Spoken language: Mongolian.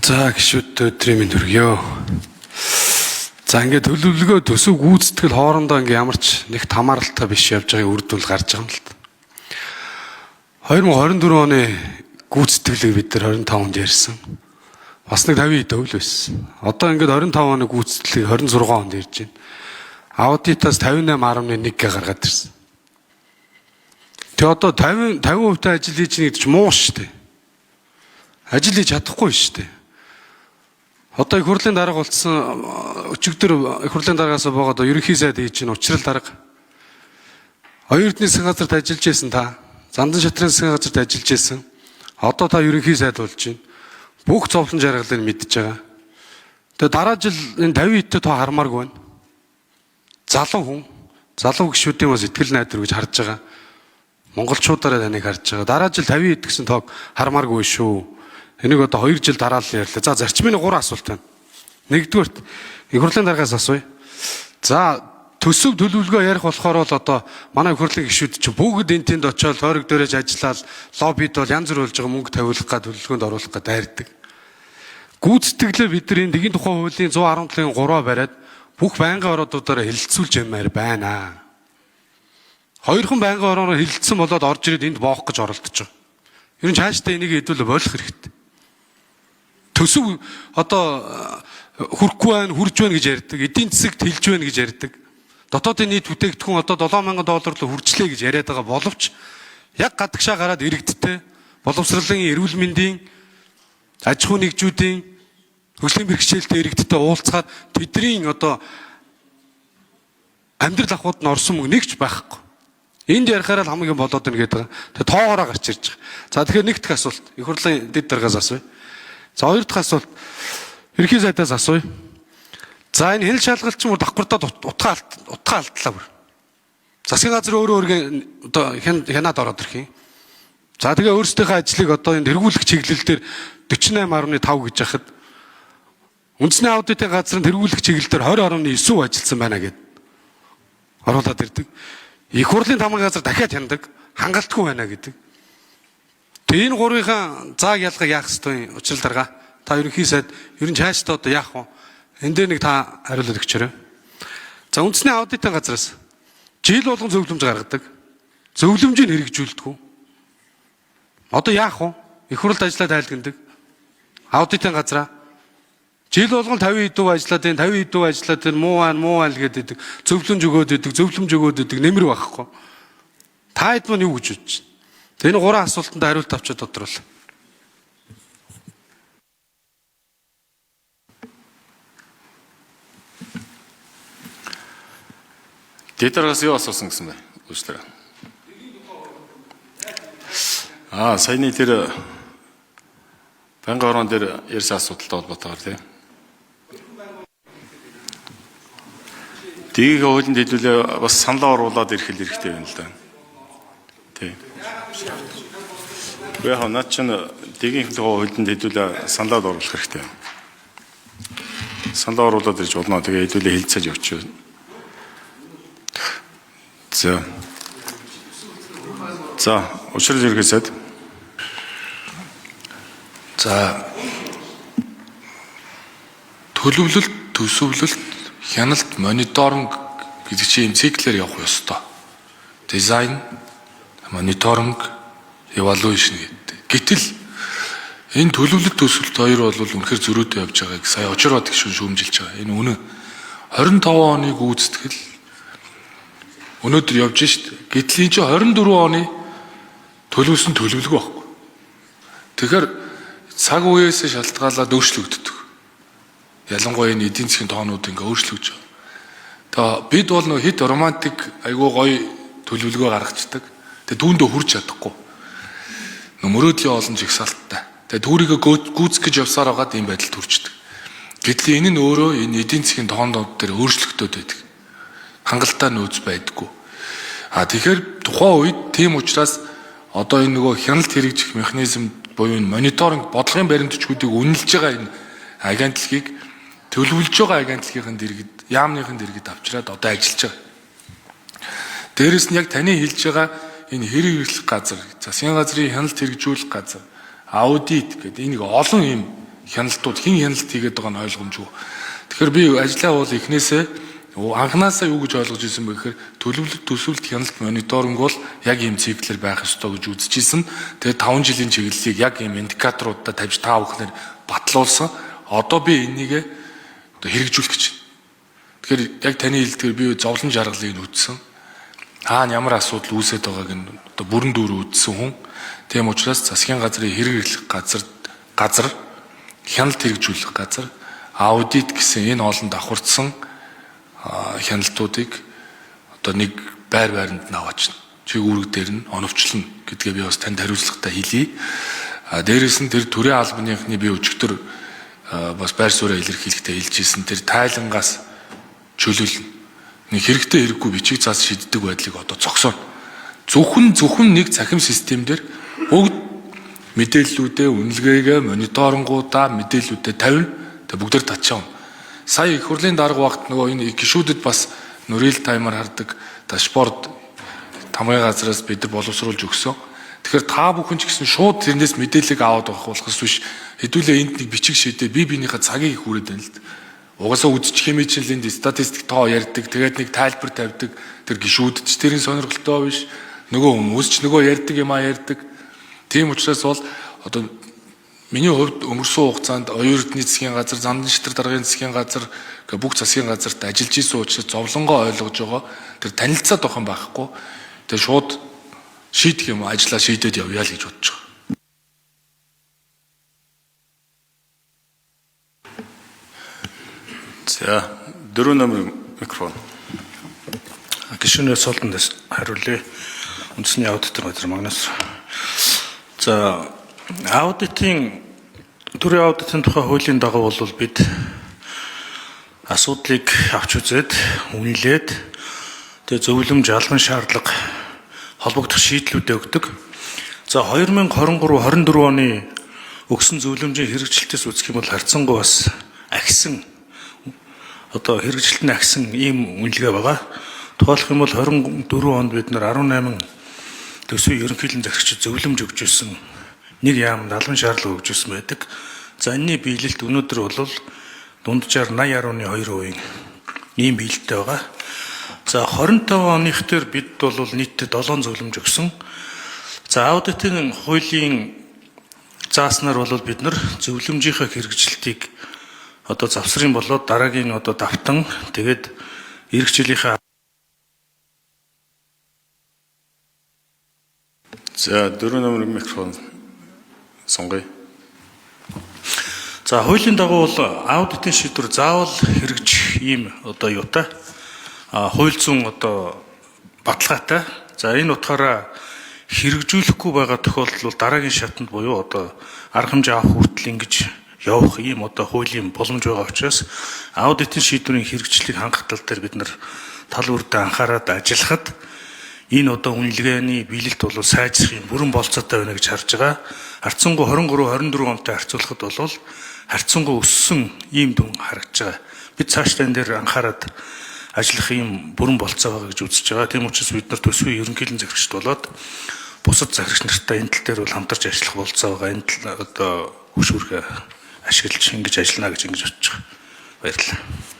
За гишүүд өдрийн мэнд хүргье. За ингээд төлөвлөгөө төсөв гүйцэтгэл хоорондоо ингээд ямар ч нэг хамааралтай биш явж байгааг үр дүн гарч байгаа юм л та. 2024 оны гүйцэтгэлийг бид нар 25 онд ярьсан. Бас нэг 50 хэд өвл байсан. Одоо ингээд 25 оны гүйцэтгэлийг 26 онд ярьж байна. Аудитаас 58.1 гээ гаргаад ирсэн. Тэгээ одоо 50 50% та ажил хийж байгаа гэдэг чинь муу шүү дээ. Ажил хийж чадахгүй шүү дээ. Одоо их хурлын дарга болсон өчигдөр их хурлын даргаас богоод ерөнхий сайд хийж чинь учрал дарга. Оюун эрдэнэ засгийн газарт ажиллаж байсан та. Зандан шатрын засгийн газарт ажиллаж байсан. Одоо та ерөнхий сайд болж байна. Бүх зовлон жаргалыг мэдж байгаа. Тэгээ дараа жил энэ 50 эдтэй тоо хармааргүй байна. Залуу хүн, залуу гишүүдийн бас итгэл найдвар гэж харж байгаа. Монголчуудаараа таныг харж байгаа. Дараа жил 50 эд гэсэн тоог хармааргүй шүү. Энийг одоо 2 жил дараа л ярьлаа. За зарчмын 3 асуулт байна. Нэгдүгээрт их хурлын даргаас асууя. За төсөв төлөвлөгөө ярих болохоор бол одоо манай их хурлын гишүүд чинь бүгд энэ тэнд очиод тойрог дээрэж ажиллаад лоббид бол янз бүр болж байгаа мөнгө тавиулах га төлөвлөгөөнд оруулах га дайрдаг. Гүйцэтгэлээ бид нар энэ нэгийн тухай хуулийн 117-ын 3-аа бариад бүх байнгын ороодуудаараа хэлэлцүүлж ямаар байна. Хоёрхан байнгын ороороо хэлэлцсэн болоод орж ирээд энд боох гэж оролдож байгаа. Ер нь цаашдаа энийг хэдүүл болох хэрэгтэй. Төсөв одоо хүрхгүй байна, хүрж байна гэж ярьдаг. Эдийн засагт хэлж байна гэж ярьдаг. Дотоодын нийт бүтээгдэхүүн одоо 7000 доллар руу хүрчлээ гэж яриад байгаа боловч яг гадагшаа гараад иргэдтэй боловсролын эрүүл мэндийн аж ахуйн нэгжүүдийн хөгжлийн бэрхшээлтэй иргэдтэй уулзахаар тэдний одоо амьдрал ахуйд нь орсон мөнгө нэгч байхгүй. Энд ярихаараа л хамгийн болоод байна гэдэг байгаа. Тэгээ тоогоороо гарч ирж байгаа. За тэгэхээр нэг дэх асуулт их хурлын дэд даргаас асууя. За хоёр дахь асуулт ерөнхий сайдаас асууя. За энэ хэл шалгалт чинь бүр давхардаад утгаа алдлаа бүр. Засгийн газар өөрөө өөргөө одоо хянаад ороод ирэх юм. За тэгээ өөрсдийнхөө ажлыг одоо энэ тэргүүлэх чиглэл дээр 48.5 гэж яхад үндэсний аудитын газар нь тэргүүлэх чиглэл дээр 20.9 ажилласан байна гэд оруулаад ирдэг. Их хурлын тамгын газар дахиад хяндаг, хангалтгүй байна гэдэг. Тэгээ энэ гурвынхаа зааг ялгаг яах ёстой юм учрал дарга. Та ерөнхий сайд ер нь цаашдаа одоо яах вэ? Энэ дээр нэг та хариулаад өгчөөрэй. За үндэсний аудитын газраас жил болгон зөвлөмж гаргадаг. Зөвлөмжийг хэрэгжүүлдэг. Одоо яах вэ? Их хурлд ажиллаад тайлгнадаг. Аудитын газраа жил болгон 50 хэдүү ажиллаад энэ 50 хэдүү ажиллаад энэ муу байна, муу байна л гэдэг. Зөвлөмж өгөөд идэг, зөвлөмж өгөөд идэг, нэмэр байхгүй. Та хэд мань юу гэж бодож байна? Энэ гурван асуултанд хариулт авчиад тодруул. Дэдэрээс юу асуусан гэсэн бэ? Үйлчлэрээ. Аа, саяны тэр байнгын орон дээр ярьсан асуудалтай холбоотойгоор тийм. Дийг хуулинд хэдүүлээ бас саналаа оруулаад ирэх л хэрэгтэй байна л да. Тийм. Гэхдээ яг наад чинь дэгийн тухай хуулинд хэдүүлээ саналаад оруулах хэрэгтэй. Саналаа оруулаад ирж болно. Тэгээ хэдүүлээ хилцээж явчих. За. За, учрал ерөнхий сайд. За төлөвлөлт, төсөвлөлт, хяналт, мониторинг гэдэг чинь юм циклээр явах ёстой. Дизайн, мониторинг, evaluation гэдэг. Гэтэл энэ төлөвлөлт, төсөвлөлт хоёр бол үнэхээр зөрүүтэй явж байгааг сая очроод гişүн шүүмжилж байгаа. Энэ үнэн. 25 оны гүйцэтгэл өнөөдөр явж шít. Гэтэл энэ чинь 24 оны төлөвлөсөн төлөвлөгөө байхгүй. Тэгэхээр цаг үеэс шалтгаалаад өөрчлөгддөг. Ялангуяа энэ эдийн засгийн тоонууд ингээ өөрчлөгдөж байгаа. Тэгээ бид бол нөө хит романтик айгуу гоё төлөвлөгөө гаргацдаг. Тэгээ түүндээ хүрч чадахгүй. Нөө мөрөөдлийн олон жигсаалттай. Тэгээ түүрийгээ гүйцэх гэж явсаар байгаад ийм байдалд хүрчдэг. Гэтэл энэ нь өөрөө энэ эдийн засгийн тоонууд дээр өөрчлөгдөд байдаг. Хангалттай нөөц байдаггүй. А тэгэхээр тухайн үед тийм учраас одоо энэ нөгөө хяналт хэрэгжих механизм буюу энэ мониторинг бодлогын баримт бичгүүдийг үнэлж байгаа энэ агентлагийг төлөвлөж байгаа агентлагийн дэргэд, яамныхын дэргэд авчираад одоо ажиллаж байгаа. Дээрэс нь яг таны хэлж байгаа энэ хэрэг хэрэглэх газар, засгийн газрын хяналт хэрэгжүүлэх газар, аудит гэдэг энийг олон юм Хяналтууд хэн хяналт хийгээд байгаа нь ойлгомжгүй. Тэгэхээр би ажлаа бол эхнээсээ анханасаа юу гэж ойлгож ирсэн бэ гэхээр төлөвлөлт, төсөвлөлт, хяналт, мониторинг бол яг ийм циклээр байх ёстой гэж үзэж ирсэн. Тэгээд 5 жилийн чиглэлийг яг ийм индикаторуудаа тавьж та бүхнээр батлуулсан. Одоо би энийг одоо хэрэгжүүлэх гэж байна. Тэгэхээр яг таны хэлдгээр би зовлон жаргалыг нь үтсэн. Хаана ямар асуудал үүсээд байгааг нь одоо бүрэн дүүрэн үтсэн хүн. Тийм учраас засгийн газрын хэрэг эрхлэх газар хяналт хэрэгжүүлэх газар, аудит гэсэн энэ олон давхарцсан хяналтуудыг одоо нэг байр байранд нь аваачна. Чиг үүрэг дээр нь оновчлоно гэдгээ би бас танд хариуцлагатай хэлье. А дээрээс нь тэр төрийн албаныхны би өчигдөр бас байр сууриа илэрхийлэхдээ хэлж ирсэн тэр тайлангаас чөлөөлнө. Нэг хэрэгтэй хэрэггүй бичиг цаас шиддэг байдлыг одоо зогсооно. Зөвхөн нэг цахим систем дээр бүгд мэдээллүүдээ, үнэлгээгээ, мониторингуудаа, мэдээллүүдээ тавина. Тэгээ бүгдээр татчаана. Сая их хурлын дарга багт нөгөө энэ гишүүдэд бас real time-аар хардаг дашборд тамгын газраас бид нар боловсруулж өгсөн. Тэгэхээр та бүхэн ч гэсэн шууд тэрнээс мэдээллийг аваад байх болохос биш. Хэдүүлээ энд нэг бичиг шидээ би биенийхээ цагийг их хүрээд байна л да. Угаасаа үзчих юм чинь л энд статистик тоо ярьдаг. Тэгээд нэг тайлбар тавьдаг. Тэр гишүүд ч тэрийн сонирхолтой биш. Нөгөө хүмүүс ч нөгөө ярьдаг юм а ярьдаг. Тийм учраас бол одоо миний хувьд өнгөрсөн хугацаанд оюун эрдэнэ засгийн газар, Зандан шатар даргын засгийн газар гэх бүх засгийн газарт ажиллаж исэн учраас зовлонгоо ойлгож байгаа. Тэр танилцаад байх юм байхгүй. Тэгээ шууд шийдэх юм ажлаа шийдээд явъя л гэж бодож байгаа. За, 4 номер микрофон. Гишүүнээ суултанд хариулъя. Үндэсний аудитор газар Магнус. За, аудитын төрийн аудитын тухай хуулийн дагуу бол бид асуудлыг авч үзээд, үнэлээд, тэгээ зөвлөмж, албан шаардлага холбогдох шийдлүүдээ өгдөг. За, 2023 24 оны өгсөн зөвлөмжийн хэрэгжилтээс үзэх юм бол харьцангуй бас ахисан одоо хэрэгжилт нь ахисан ийм үнэлгээ байгаа. Тухайлах юм бол 24 онд бид нар 18 төсвийн ерөнхийлөн захирагчид зөвлөмж өгч ирсэн. Нэг яамд албан шаардлага өгч ирсэн байдаг. За, энэний биелэлт өнөөдөр бол дунджаар 80.2% ийм биелэлтэй байгаа. За, 25 оных дээр бид бол нийтдээ 7 зөвлөмж өгсөн. За, аудитын хуулийн зааснаар бол бид нар зөвлөмжийнхээ хэрэгжилтийг одоо завсрын болоод дараагийн одоо давтан тэгээд эх жилийнхээ За, 4 номер микрофон сонгоё. За, хуулийн дагуу бол аудитын шийдвэр заавал хэрэгжих ийм одоо юутай хууль зүйн одоо баталгаатай. За, энэ утгаараа хэрэгжүүлэхгүй байгаа тохиолдол бол дараагийн шатанд буюу одоо арга хэмжээ авах хүртэл ингэж явах ийм одоо хуулийн боломж байгаа учраас аудитын шийдвэрийн хэрэгжлийг хангах тал дээр бид нар тал бүрдээ анхаарад ажиллахад энэ одоо үнэлгээний биелэлт бол сайжрах юм бүрэн болцоотой байна гэж харж байгаа. Харьцангуй 23 24 онтой харьцуулахад бол харьцангуй өссөн ийм дүн харагдаж байгаа. Бид цаашдаа энэ дээр анхаарад ажиллах ийм бүрэн болцоо байгаа гэж үзэж байгаа. Тийм учраас бид нар төсвийн ерөнхийлөн захирагчд болоод бусад захирагч нартай энэ тал дээр бол хамтарч ажиллах болцоо байгаа. Энэ тал одоо хөшүүргээ ашиглаж ингэж ажиллана гэж ингэж бодож байгаа. Баярлалаа.